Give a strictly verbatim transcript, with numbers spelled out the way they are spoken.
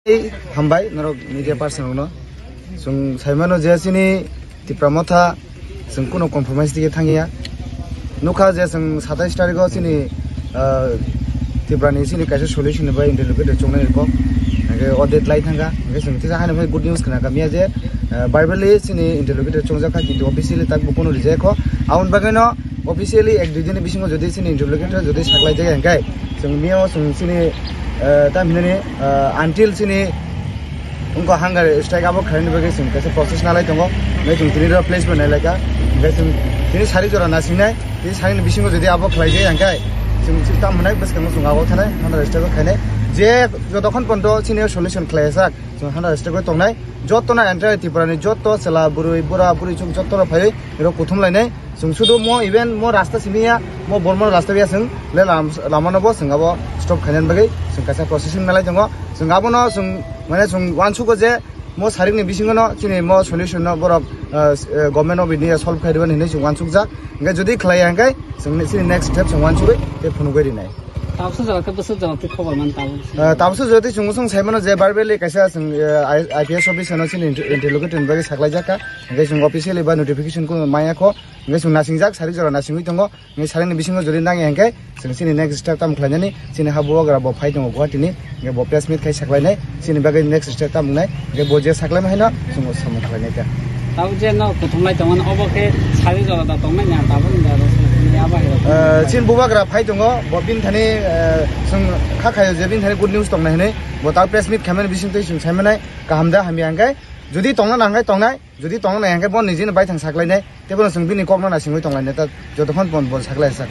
Hambai norok media person rokno. Chwng saimano je chini Tipra Motha chwng kuno compromise tike thangya. Nukha je chwng satais tarikh o chini, ah, Tipra ni chini kaisa solution ni bai interlocutor chongnai kok. Hingke o date lai thangkha. Hingke chwng tisa haino phai good news khna kamiya je, ah, verbally chini interlocutor chongjakha kintu officially tak bo kuno rijaya kho. Aboni bagwi no officially ek dui din ni bisingo jodi chini interlocutor jodi saklai jaya hingke chwng miyo chwng chini, ah, tam hinani, ah, until chini Ongkha hunger strike abo khlaini bagwi chwng kaisa process nalai tongo. Hingkhe chwng tini ro place bo nailaikha. Hingkhe chwng tini sari jora nasingnai, tini sari ni bisingo jodi abo khlaijak ya hingkhe chwng tamo nai bwskango chwng abo thanai hunger strike o khainai. Je jotokhon pondo chini solution khlaiya sak chwng hunger strike o tongnai. Joto no entire Tripura ni joto chwla bwrwi bura bwrwi chwng joto no phaiwi ro kuthum lainai. Chwng sudu mo even mo rasta simi ya, mo Bormo rasta ya chwng le lam-, lama no bo chwng abo stop khainani bagwi chwng kaisa processing nalai tongo. Chwng abo no chwng mane chwng uansugo je mo sarik ni bisingo no chini mo solution no borok, ah, s-, eh, government of India solve khai rwani hinwi chwng uansukjak. Hingkhe jodi khlaiya hingkhe chwng ni, chini next step chwng uansugwi tei phunugwi rinai. Tabuksa jora khe bwswk jora twi khobor man tabuk. Ah, tabuksa jora twi chwng bwswng sai mano je verbally kaisa chwng, eh, I-, I P S officer no chini inter-, interlocutor ni bagwi saklaijakha. Hingkhe chwng officially ba notification kuno maya kho. Hingkhe chwng nasingjak, sari jora nasingwi tongo. Hingkhe sari ni bisingo jodi nangya hingkhe chwng chini next step tamo khlainani, chini ha bubagra bo phai tongo Guwahati ni, hingkhe bo press meet khai saklainai, chini bagwi next step tamo wngnai, hingkhe bo je saklaima haino chwng samung khlainai ta. Tabuk je no kuthumlai tongmani, obo khe sari jora da tongnai ni, tabuk ni jora se, ni abo hai rok. Eh, chini bubagra phai tongo, bo bini thani, eh, chwng kha khaio je bini thani good news tongnai hinwi, bo tabuk press meet khaimani bisingtwi chwng saimanai, kaham da hamya hingkhe, jodi tongna nang khe tongnai, jodi tongna nang khe bo nijini baithang saklainai, teibo no chwng bini kokno naisingwi tonglainai ta, jotokhon pon bo saklai sak.